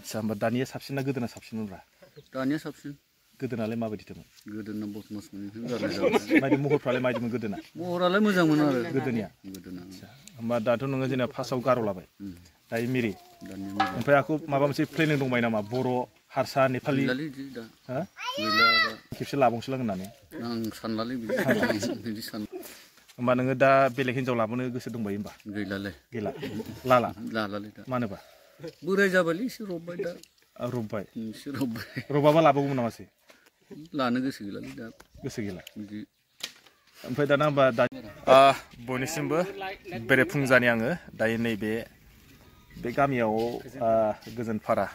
आच्छा होमबा दानिया साबसिन ना गोदोना साबसिनमोनब्रा? दानिया साबसिन। गोदोनालाय माबायदिथोमोन? गोदोना बदमास मोननिफ्राय गारनाय जाबाय। मायदि महरफ्रालाय मायदिमोन गोदोना? महरालाय मोजांमोन आरो गोदोनिया। गोदोना। आच्छा होमबा दाथ' नोङो जेनेबा फार्स्टआव गार' लाबाय दायो मिरि दानिया मोजां। ओमफ्राय आखौ माबा मोनसे प्लेनिं दंबाय नामा बर' हारसा नेपालि? गैलालै बिदि दा। हा? गैला दा। खेबसे लाबावनोसैलां होननानै। आं सानलालै बिदि सान। होमबा नोङो दा बेलेग हिन्जाव लाबोनो गोसो दंबायो होमबा? गैलालै। गैला लाला लालालै दा। मानोबा? बोराय जाबायलै एसे रबबाय दा। रबबाय। एसे रबबाय। रबाबा लाबावगौमोन नामासै? लानो गोसो गैलालै दा। गोसो गैला। बिदि ओमफ्राय दाना होमबा दा बयनिसिमबो बेरेफुंजानि आङो दायो नैबे बे गामियाव गोजोनफारा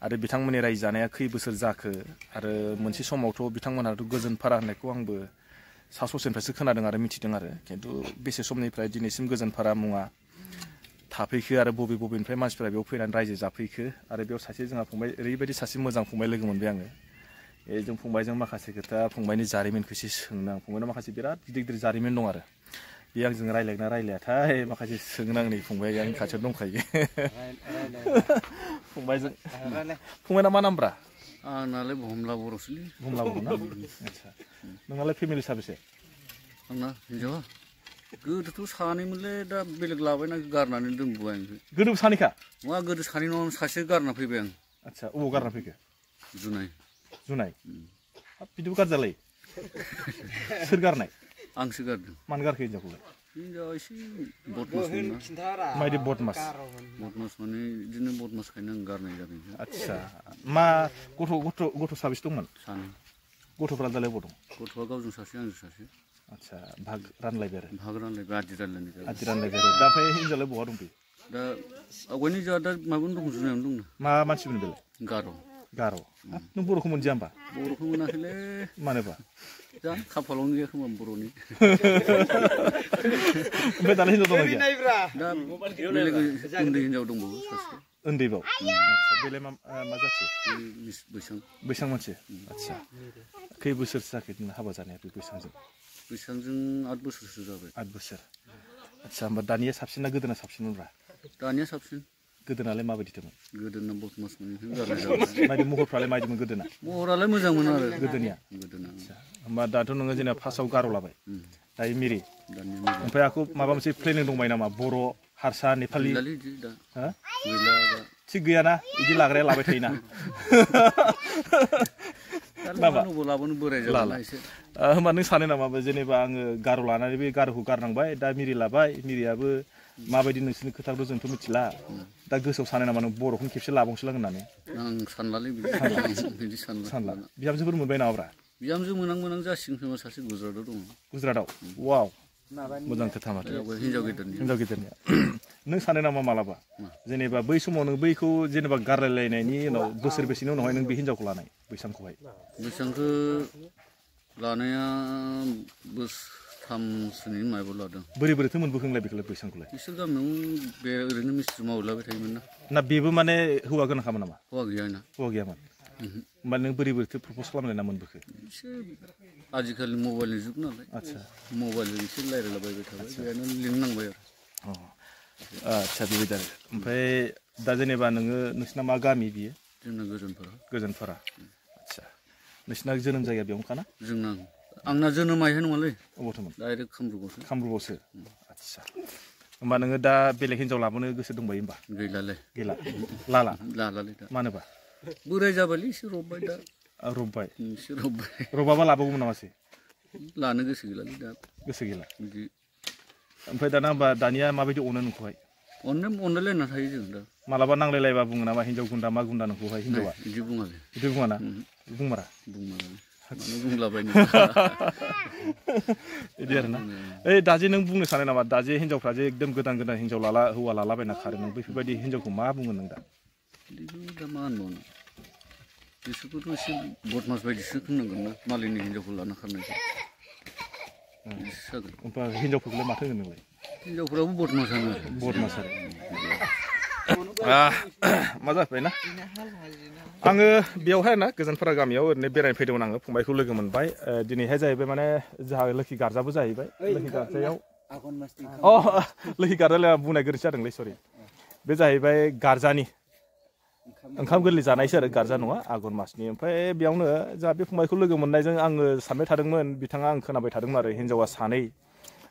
आरो बिथांमोननि रायजो जानाया खै बोसोर जाखो आरो मोनसे समावथ' बिथांमोनहाथ' गोजोनफारा होननायखौ आंबो सा ससेनिफ्रायसो खोनादों आरो मिथिदों आरो खिन्थु बेसे समनिफ्राय दिनैसिम गोजोनफारा मुङा थाफैखो आरो बबे बबेनिफ्राय मानसिफोरा बेयाव फैनानै रायजो जाफैखो आरो बेयाव सासे जोंहा फंबाय ओरैबायदि सासे मोजां फंबाय लोगो मोनबाय आङो जों फंबायजों माखासे खोथा फंबायनि जारिमिनखौ एसे सोंनो आं फंबायनाव माखासे बिराद गिदिर गिदिर जारिमिन दं आरो बे आंजों रायलायगोना रायलायाथाय माखासे सोंनो आं नै फंबाया आंनि खाथियाव दंखायो फंबायजों फंबायना मा नामब्रा? आंनालाय बुहुमला बर'सोलै। बुहुमला बर' ना? आच्छा नोंनालाय फेमिलि साबेसे? आंना हिनजावा गोदोथ' सानैमोनलै दा बेलेग लाबायना गारनानै दोनबोबाय आं। गोदोबो सानैखा? नङा गोदो सानै नङा सासे गारना फैबाय आं। आच्छा अबाव गारना फैखो? जुनाय। जुनाय? हाब बिदिबो गारजालायो? सोर गारनाय? आंसो गारदों। मानो गारखो हिनजावखौलाय? हिनजावा एसे बदमासमोन ना। मायदि बदमास? बदमास माने बिदिनो बदमासखायनो आं गारनाय जादों। आच्छा मा गथ' साबेसे दंमोन? सानै। गथ'फ्रा दालाय अबाव दं? गथ'आ गावजों सासे आंजों सासे। आच्छा भाग रानलायबाय आरो? भाग रानलायबाय आदि रानलायनाय जाबाय। आदि रानलायबाय आरो दा ओमफ्राय हिनजावालाय बहा दंफैयो? दा आवगायनि जोंहा दा माबायावनो दं जुनायावनो दं। मा मानसिमोन बेलाय? गार'। गार'? नों बर'खौ मोनदिया होमबा? बर'खौ मोनाखैलै। मानोबा? जा खाफालावनो गैया खोमा बर'नि। ओमफ्राय दालाय हिनजाव दंना गैया? दा बेलेग उन्दै हिनजाव दंबावो सासे। उन्दैबाव? आच्छा बेलाय मा जाथि? बैसां। बैसां मानसि? आच्छा खै बोसोरसो जाखो नोंना हाबा जानाया बे बैसांजों? बैसांजों 8 बोसोरसो जाबाय। 8 बोसोर। आच्छा होमबा दानिया साबसिन ना गोदोना साबसिनमोनब्रा? दानिया साबसिन। गोदोनालाय माबायदिथोमोन? गोदोना बदमास मोननिफ्राय गारनाय जाबाय। मायदि महरफ्रालाय मायदिमोन गोदोना? महरालाय मोजांमोन आरो गोदोनिया। गोदोना। आच्छा होमबा दाथ' नोङो जेनेबा फार्स्टआव गार' लाबाय दायो मिरि दानिया मोजां। ओमफ्राय आखौ माबा मोनसे प्लेनिं दंबाय नामा बर' हारसा नेपालि? गैलालै बिदि दा। हा? गैला दा। थिग गैयाना बिदि लाग्राया लाबाय थायोना लाबोनो बोराय जाबाय एसे। होमबा नों सानो नामा जेनेबा आङो गार' लानानै बे गार'खौ गारनांबाय दा मिरि लाबाय मिरियाबो माबायदि नोंसोरनि खोथाखौथ' जोंथ' मिथिला दा गोसोआव सानो नामा नों बर'खौनो खेबसे लाबावनोसैलां होननानै? आं सानलालै बिदि सानला बिहामजोफोर मोनबाय नामाब्रा? बिहामजो मोनां जासिगोन खोमा सासे गुजरातआव दङ। गुजरातआव? वाव मोजां खोथा माथो। हिनजाव गिदिरनि। हिनजाव गिदिरनिया नों सानो नामा मालाबा जेनेबा बै समाव नों बैखौ जेनेबा गारलायलायनायनि उनाव बोसोरबेसेनि उनावहाय नों बे हिनजावखौ लानाय बैसांखौहाय? बैसांखौ लानाया बोसोरथामसोनि माबायाव लादों। बोरै बोरैथो मोनबोखो नोंलाय बेखौलाय बैसांखौलाय? बिसोर गामियाव बे ओरैनो मिस्थ्रि मावलाबाय थायोमोन ना। ना बेबो माने हौवा गोनांखामोन नामा? हौवा गैया ना। हौवा गैयामोन? होमबा नों बोरै बोरैथो प्रप'ज खालामलायना मोनबोखो? एसे आजिखालि मबाइलनि जुग नालाय। आच्छा मबाइलजों एसे रायज्लायलाबायबाय थाबाय बेयावनो लिंनांबाय आरो। आच्छा बेबायदि आरो ओमफ्राय दा जेनेबा नोङो नोंसिना मा गामि बियो? जोंना गोजोनफारा। गोजोनफारा। आच्छा नोंसिना जोनोम जायगाया बेयावनोखाना? जोंना आंना जोनोम माइहै नङालै। अबावथोमोन? डाइरेक्ट कामरुपआवसो। कामरुपआवसो? आच्छा होमबा नोङो दा बेलेग हिन्जाव लाबोनो गोसो दंबायो होमबा? गैलालै। गैला लाला? लालालै दा। मानोबा? बोराय जाबायलै एसे रबबाय दा। रबबाय? एसे रबबाय। रबाबा लाबावगौमोन नामासै? लानो गोसो गैलालै दा। गोसो गैला? बिदि। ओमफ्राय दाना होमबा दानिया माबायदि अनो नोंखौहाय? अनलायलायना थायो जों दा। मालाबा नांलायलायबा बुङो नामा हिनजाव गुन्दा मा गुन्दा नोंखौहाय हिनजावा? बिदि बुङालै। बिदि बुङाना? बुंमारा? बुंमारालै। मानो बुंलाबायनो। बिदि आरोना ओइ दा जे नों बुंनो सानो नामा दा जे हिनजावफ्रा जे एकदम गोदान गोदान हिनजाव हौवा लालाबायना खारो नों बैफोरबायदि हिनजावखौ मा बुङो नों दा? बिदिखौ दा मा होनबावनो बिसोरखौथ' एसे बदमास बायदिसो होननांगोन ना मालायनि हिनजावखौ लाना खारनायखौ। ओमफ्राय हिनजावफोरखौलाय माथो होनो नोंलाय? हिनजावफोराबो बदमासानो। बदमास आरो मा जाबाय ना आङो बेयावहाय ना गोजोनफारा गामियाव ओरैनो बेरायनो फैदोंमोन आङो फंबायखौ लोगो मोनबाय दिनैहाय जाहैबाय माने जोंहा लोखि गार्जाबो जाहैबाय लोखि गार्जायाव लोखि गार्जा बुंनाय गोरोन्थि जादोंलै सरि बे जाहैबाय गार्जानि ओंखाम गोरलै जानायसो आरो गारजा नङा आघन मासनि ओमफ्राय बेयावनो जा बे फंबायखौ लोगो मोननायजों आङो सानबाय थादोंमोन बिथाङा आं खोनाबाय थादोंमोन आरो हिन्जावा सानै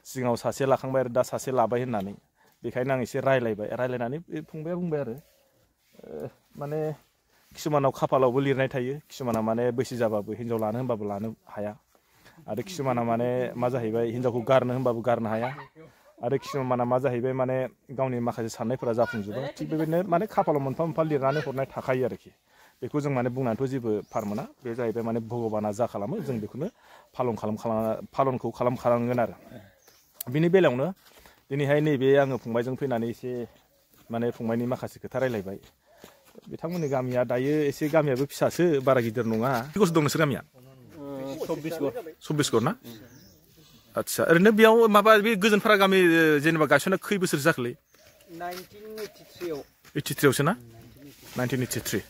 सिगाङाव सासे लाखांबाय आरो दा सासे लाबाय होननानै बेखायनो आं एसे रायलायनानै बे फंबाया बुंबाय आरो माने किसुमानाव खाफालावबो लिरनाय थायो किसुमाना माने बैसो जाबाबो हिन्जाव लानो होनबाबो लानो हाया आरो किसुमाना माने मा जाहैबाय हिन्जावखौ गारनो होनबाबो गारनो हाया आरो किसुमाना मा जाहैबाय माने गावनि माखासे साननायफोरा जाफुंजोबा थिग बेबायदिनो माने खाफालाव मोनफा मोनफा लिरनानै हरनाय थाखायो आरोखि बेखौ जों माने बुंनानैथ' जेबो फार मोना बे जाहैबाय माने भगबाना जा खालामो जों बेखौनो फालनखौ खालामखानांगोन आरो बिनि बेलायावनो दिनैहाय नैबे आङो फंबायजों फैनानै एसे माने फंबायनि माखासे खोथा रायलायबाय बिथांमोननि गामिया दायो एसे गामियाबो फिसासो बारा गिदिर नङा खैगस दं नोंसोर गामिया 24 घर ना आदसा ओरैनो बेयाव माबा बे गोजोनफारा गामि जेनेबा गायसनना खै बोसोर जाखोलै 1983 आवसो ना 1983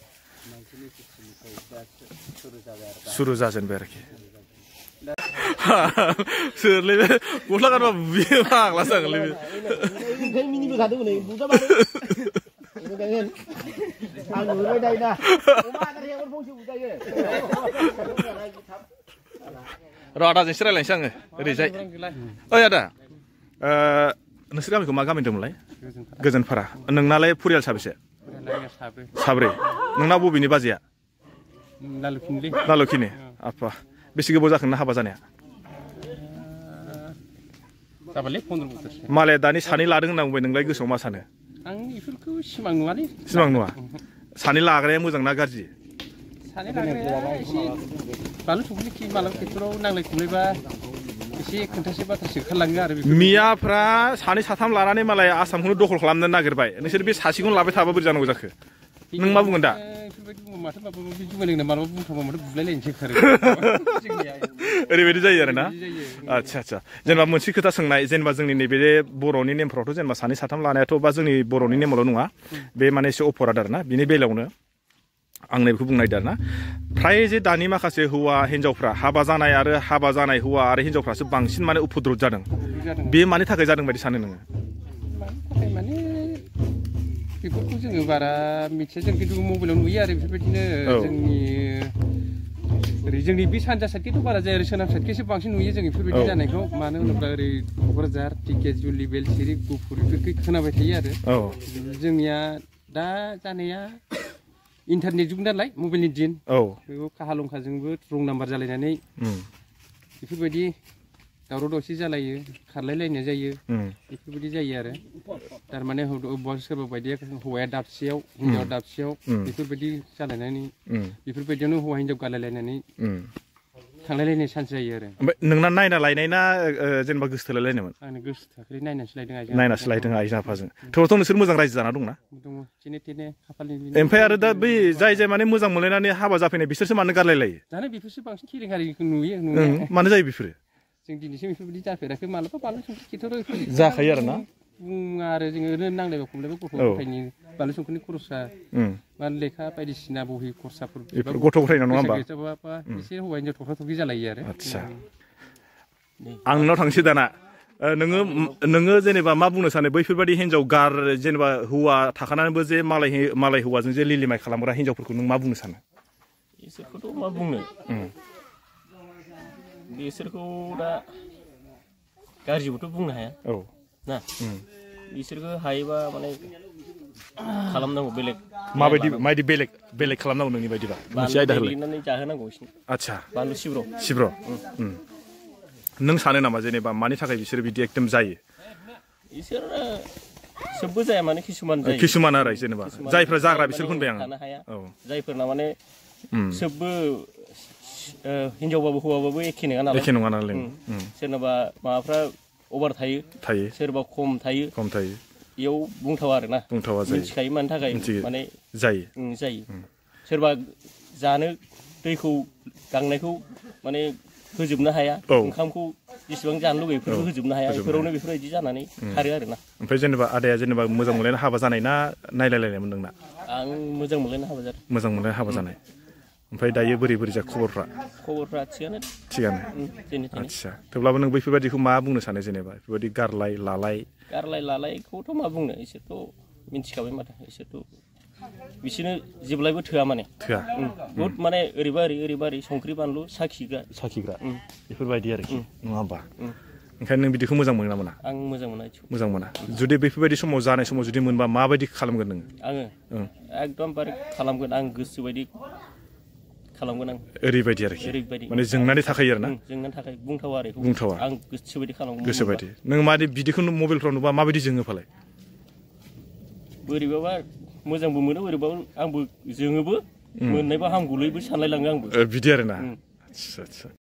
सुरु जाजेनबाय आरोखि सोरलै बे गस्ला गानबा बुयो फाग्ला जागोनलै बे र' आदाजोंसो रायलायनोसै आङो ओरैजाय ओइ आदा नोंसोर गामिखौ मा गामि दंमोनलाय गोजोनफारा नोंनालाय फरियाल साबेसे साब्रै नोंना बबेनि बाजैया लालुखिनि आफा बेसे गोबाव जाखो नोंना हाबा जानाया मालाया दानि सानै लादों होनना बुंबाय नोंलाय गोसोआव मा सानो आं बेफोरखौ सिमां नुवालै सिमां नुवा सानै लाग्राया मोजां ना गाज्रि सानै लाग्राया एसे बानलु संख्रि मालाबा खेथ्रआव नांलाय खमलायबा एसे खोन्थासे बाथ्रासो ओंखारलाङो आरो मियाफ्रा सानै साथाम लानानै मालाय आसामखौनो दखल खालामनो नागिरबाय नोंसोर बे सासेखौनो लाबाय थाबा बोरै जानांगौ जाखो नों मा बुंगोन दा माथो माबा जुमाय लोंना मालाबा बुंथाबा माथो बुलायलायनोसै खारो ओरैबायदि जायो आरोना आदसा जेनेबा मोनसे खोथा सोंनाय जेनेबा जोंनि नैबे बर'नि नेमफ्रावथ' जेनेबा सानै साथाम लानायाथ' बा जोंनि बर'नि नेमावल' नङा बे माने एसे अफराद आरोना बिनि बेलायावनो आं नैबेखौ बुंनो नागिरदों आरोना फ्राय जे दानि माखासे हौवा हिन्जावफ्रा हाबा जानाय आरो हाबा जानाय हौवा आरो हिन्जावफ्रासो बांसिन माने उपद्रब जादों बे मानि थाखाय जादों बायदि सानो नोङो माने बेफोरखौ जोङो बारा मिथिया जों खिन्थु मबाइलाव नुयो आरो बेफोरबायदिनो जोंनि बे सानजा साइडखैथ' बारा जाया आरो सोनाब साइडखैसो बांसिन नुयो जों बेफोरबायदि जानायखौ मानो होनोब्ला ओरै क'क्राझार टिकेटजुलि बेलसिरि गुफुर बेफोरखौ खोनाबाय थायो आरो जोंनिया दा जानाया इन्टारनेट जुग नालाय मबाइलनि दिन बेखौ काहा लंखाजोंबो रं नाम्बार जालायनानै बेफोरबायदि दावराव दावसि जालायो खारलायलायनाय जायो बेफोरबायदि जायो आरो थारमाने सोरबा बायदिया हौवाया दाबसेयाव हिन्जावा दाबसेयाव बेफोरबायदि जालायनानै बेफोरबायदियावनो हौवा हिन्जाव गालायलायनानै थांलायलायनाय चान्स जायो आरो ओमफ्राय नोंना नायना लायनाय ना जेनेबा गोसोथोलायलायनायमोन आंनो गोसोथोआखै नायनासो लायदों नायनासो लायदों आइजो आफाजों थेवबोथ' नोंसोर मोजां रायजो जाना दंना दङ थेने थेने खाफालनि ओमफ्राय आरो दा बै जाय माने मोजां मोनलायनानै हाबा जाफैनाय बिसोरसो मानो गारलायलायो दाना बेफोरसो बांसिन केलेंकारिखौ नुयो नुनाया मानो जायो बेफोरो जों दिनैसिम बेफोरबायदि जाफेराखै मालाबा बानलु संख्रि खेथ्रआव जाखायो आरो ना बुङा आरो जोङो ओरैनो नांलायबा खमलायबा गथ' गथायनि बानलु संख्रिनि खरसा बा लेखा बायदिसिना बहि खरसाफोर गथ' गथायनाव नङा होमबा एसे हौवा हिन्जाव थख्रा थख्रि जालायो आरो आदसा आं नोंनाव थांसै दाना नोङो जेनेबा मा बुंनो सानो बैफोरबायदि हिन्जाव जेनेबा हौवा थाखानानैबो जे मालाय हौवाजों जे लिलिमाय खालामग्रा हिन्जावफोरखौ नों मा बुंनो सानो बिसोरखौथ' मा बुंनो बिसोरखौ दा गाज्रिबोथ' बुंनो हाया ना बिसोरखौ हायोबा माने खालामनांगौ बेलेग माबायदि बेलेग खालामनांगौ नोंनि बायदिबा मोनसे आयदा लिरनानै जाहोनांगौ आदसा बानलु सिब्र' नों सानो नामा जेनेबा मानि थाखाय बिसोर बिदि एकदम जायो बिसोरो सबबो जाया माने किसुमान जायो किसुमान आरो जेनेबा जायफ्रा जाग्रा बिसोरखौ होनबाय आं थानो हाया जायफोरना माने सबबो हिन्जावबाबो हौवाबाबो एखे नङा नालाय सोरनाबा माबाफ्रा अभार थायो सोरबा खम थायो बेयाव बुंथावा आरोना मिथिखायो मानि थाखाय माने जायो सोरबा जानो दैखौ गांनायखौ माने होजोबनो हाया ओंखामखौ जेसेबां जानो लुगैयो बेफोरखौ होजोबनो हाया बेफोरावनो बेफोरबायदि जानानै खारो आरोना ओमफ्राय जेनेबा आदाया जेनेबा मोजां मोनलायना हाबा जानाय ना नायलायलायनायमोन नोंना आं मोजां मोनलायना हाबा जादों मोजां मोनलायना हाबा जानाय ओमफ्राय दायो बोरै जा खबरफ्रा थिगानो आदसा थेवब्लाबो नों बैफोरबायदिखौ मा बुंनो सानो जेनेबा बेफोरबायदि गारलाय लालायखौथ' मा बुंनो इसोरथ' मिन्थिखाबाय माथो इसोरथ' बिसोरनो जेब्लायबो थोआ माने थोआ बहुत माने ओरैबा ओरै संख्रि बानलु साखिग्रा बेफोरबायदि आरोखि नङा होमबा ओंखायनो नों बिदिखौ मोजां मोनो ना मोना आं मोजां मोना मोजां मोना जुदि बेफोरबायदि समाव जानाय समाव जुदि मोनबा माबायदि खालामगोन नोङो आङो एकदमबारे खालामगोन आं गोसोबायदि खालामगोन आं ओरैबायदि आरोखि माने जोंनानै थाखायो आरोना जोंनानै थाखाय बुंथावा आरो बुंथावा आं गोसोबायदि खालामगोन गोसोबायदि नों मादि बिदिखौ मबाइलफ्राव नुबा माबायदि जोङो फालाय बोरैबाबा मोजांबो मोनो बोरैबाबा आंबो जोङोबो मोननायबा हामगौलैबो सानलायलाङो आंबो बिदि आरोना आदसा